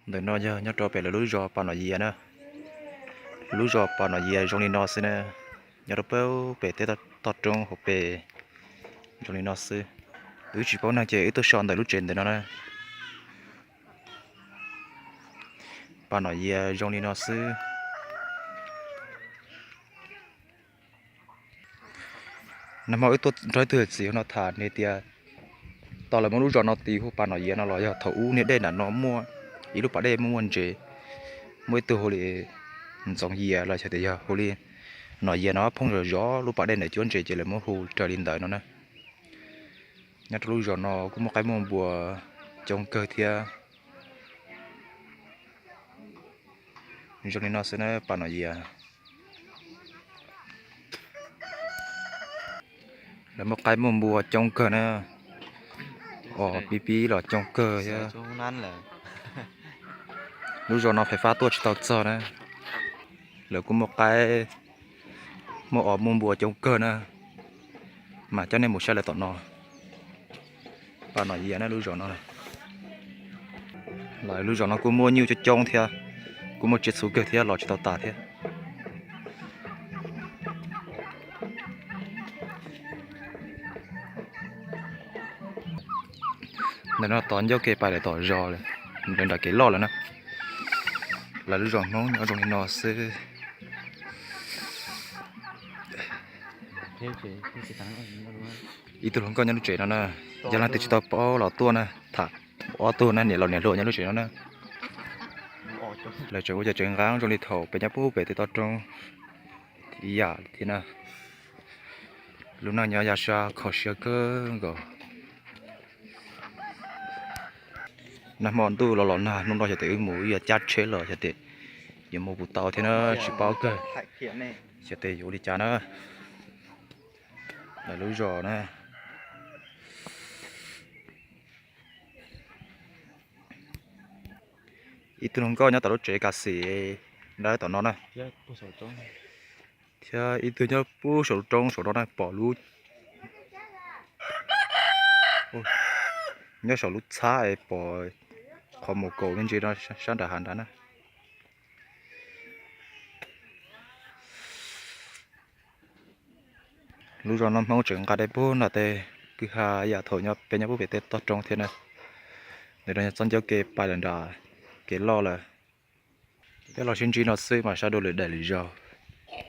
Ntawm no yog nyob rau pem lawv lub zos Pas Nom Yias na. Lub zos Pas Nom Yias zoo li no xwb na, nyob rau pem teb toj roob hauv pes zoo li no xwb. Wb tsis paub neeg ces wb tuaj so ntawm lub tsev ntawm no na. Pas Nom Yias zoo li no xwb. Nag hmo wb tuaj nrog ib tug txiv no tham nws tias tau lawv muab lub zos no tis hu Pas Nom Yias no los yog thaum ub niag dej nram no muaj ib lub pas dej muaj muaj ntses, muaj ib tug hu li Ntxoov Yias los xyov tias yog hu li Nom Yias no phooj zom zov lub pas dej ntawd cuab ntses ces lawv muab hu raws li ntawd no na. Nyob rau lub zos no kuj muaj qaib muaj npua coob kawg thiab. Zoo li no xwb na Pas Nom Yias. Lawv muaj qaib muaj npua coob kawg na, os pib pib los coob kawg thiab. Lub zos no fais fab tuaj tsis tau txog na. Lawv kuj muaj qaib, muaj os muaj npua coob kawg na. Mas coj nej mus saib lawv tom no. Pas Nom Yias na lub zos no. Lawv lub zos no kuj muaj nyuj coob coob thiab, kuj muaj tsiaj txhu kawg thiab los tsis tau tas thiab. Ntawm no tod ncauj ke pais lawm tom zos lawm, lawv nram kev loj lawm na. Lawv lub zos Hmoob nyob zoo li no xwb. Ib tug hluas nkauj nyob lub tsev no na, yog leej twg tsis tau paub los tuaj na, tham ob tug na, niam laus niam hluas nyob lub tsev no na. Lawv tseem ua cov tsev nqeeb zoo li thaum peb nyob pem tej toj roob ib yam thiab na. Lub neej nyob yav sab kho siab kawg nkaus. Nag hmo ntuj los los nag, hnub no xyov tes wb mus wb yuav cab tsheb los xyov tes yuav mus puas tau thiab na, tsis paub kawg. Xyov tes yuav ua li cas na. Lawv lub zos na. Ib tug hluas nkauj nyob tom lub tsev kav xim dawb tom no na. Thiab ib tug nyob pub saum lub roob saum no na, pom lub, nyob saum lub txhab es pom qhov mus kaus me ntsis no sab nram hav nrad na. Lub zos no Hmoob tseem nqa dej pub nram tej kwj ha yam thaum nyob peb nyob pub pem tej toj roob thiab na. Ntawm no yog txoj ncauj ke pais lawm nram kev loj lawm. Peb los sib ntsib no xwb mas sab dua lwm daim lwm zaug.